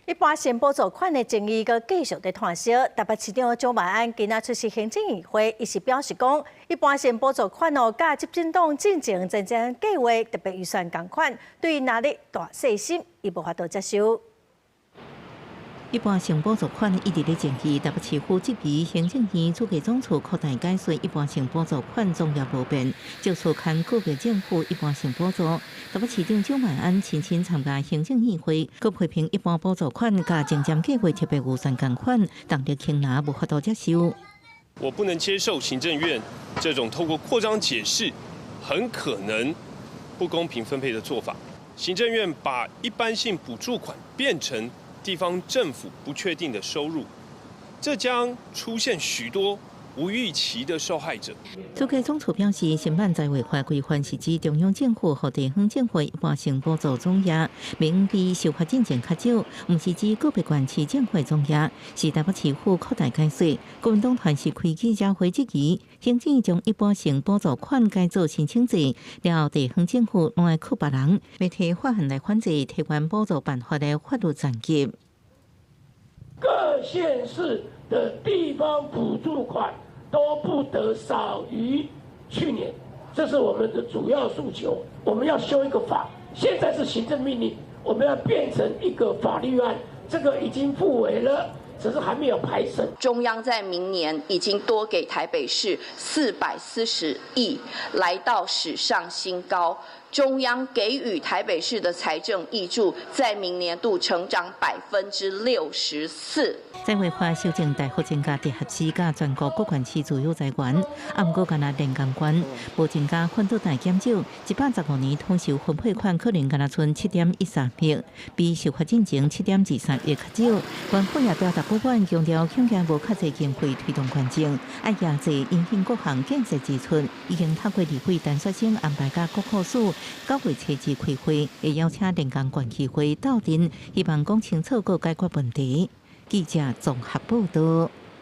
一般性補助款的爭議閣繼續佇湠燒。台北市長蔣萬安今仔出席行政院會，伊是表示講，一般性補助款哦，佮執政黨進前前瞻計畫特別預算仝款，對拿捏大細心，伊無法度接受。一般性補助款一直咧爭議，台北市府質疑行政院主計總處擴大解說一般性補助款總額無變，就錯看個別政府一般性補助。台北市長蔣萬安親親參加行政院會，閣批評一般補助款佮前瞻計畫特別預算仝款，動力輕拿無法度接受。我不能接受行政院這種透過擴張解釋，很可能不公平分配的做法。行政院把一般性補助款變成地方政府不確定的收入，這將出現許多無預期的受害者。主計總處表示，新版在位法規範是指中央政府予地方政府一般性補助總額，免比修法進前較少，毋是指個別縣市政府總額，是台北市府擴大解說。國民黨團是開記者會質疑，行政將一般性補助款改做申請制，了後地方政府攏愛靠別人，欲提法案來反制台灣補助辦法的法律層級。各縣市的地方補助款都不得少於去年，這是我們的主要訴求。我們要修一個法，現在是行政命令，我們要變成一個法律案，這個已經付委了，只是還沒有排審。中央在明年已經多給台北市440億，來到史上新高。中央給予台北市的財政挹注，在明年度成長64%。在規劃修正大幅增加直轄市佮全國各縣市自有財源，啊，毋過干焦連江縣無增加，反倒大減少。115年統籌分配款可能干焦賰7.13億，比修法進前7.23億較少。官府也表達不滿，強調恐驚無較濟經費推動關政，愛壓制影響各項建設支出。已經透過立委陳雪生安排佮國庫署9月初二開會，會邀請連江縣議會鬥陣，希望講清楚閣解決問題。記者綜合報道。